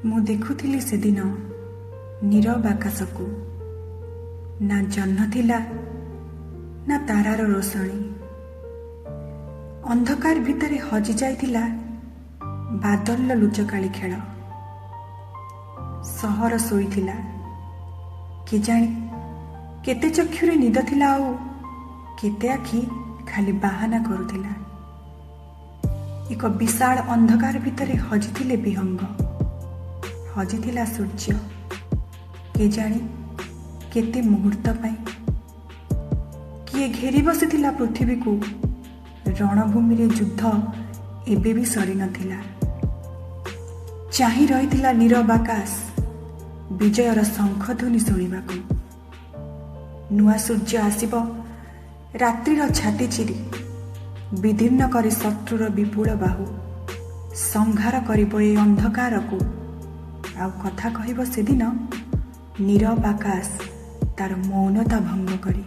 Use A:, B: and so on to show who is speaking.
A: ମୁଁ ଦେଖୁଥିଲି ସେଦିନ ନୀରବ ଆକାଶକୁ। ନା ଜହ୍ନ ଥିଲା, ନା ତାରାର ରୋଷଣୀ। ଅନ୍ଧକାର ଭିତରେ ହଜି ଯାଇଥିଲା ବାଦଲର ଲୁଚକାଳି ଖେଳ। ସହର ଶୋଇଥିଲା। କେଜାଣି କେତେ ଚକ୍ଷୁରେ ନିଦ ଥିଲା ଆଉ କେତେ ଆଖି ଖାଲି ବାହାନା କରୁଥିଲା। ଏକ ବିଶାଳ ଅନ୍ଧକାର ଭିତରେ ହଜିଥିଲେ ବିହଙ୍ଗ, ହଜିଥିଲା ସୂର୍ଯ୍ୟ, କେଜାଣି କେତେ ମୁହୂର୍ତ୍ତ ପାଇଁ। କିଏ ଘେରି ବସିଥିଲା ପୃଥିବୀକୁ। ରଣଭୂମିରେ ଯୁଦ୍ଧ ଏବେ ବି ସରିନଥିଲା। ଚାହିଁ ରହିଥିଲା ନୀରବ ଆକାଶ ବିଜୟର ଶଙ୍ଖଧ୍ୱନି ଶୁଣିବାକୁ। ନୂଆ ସୂର୍ଯ୍ୟ ଆସିବ ରାତ୍ରିର ଛାତି ଚିରି, ବିଦୀର୍ଣ୍ଣ କରି ଶତ୍ରୁର ବିପୁଳ ବାହୁ, ସଂହାର କରିବ ଏ ଅନ୍ଧକାରକୁ। ଆଉ କଥା କହିବ ସେଦିନ ନୀରବ ଆକାଶ ତାର ମୌନତା ଭଙ୍ଗ କରି।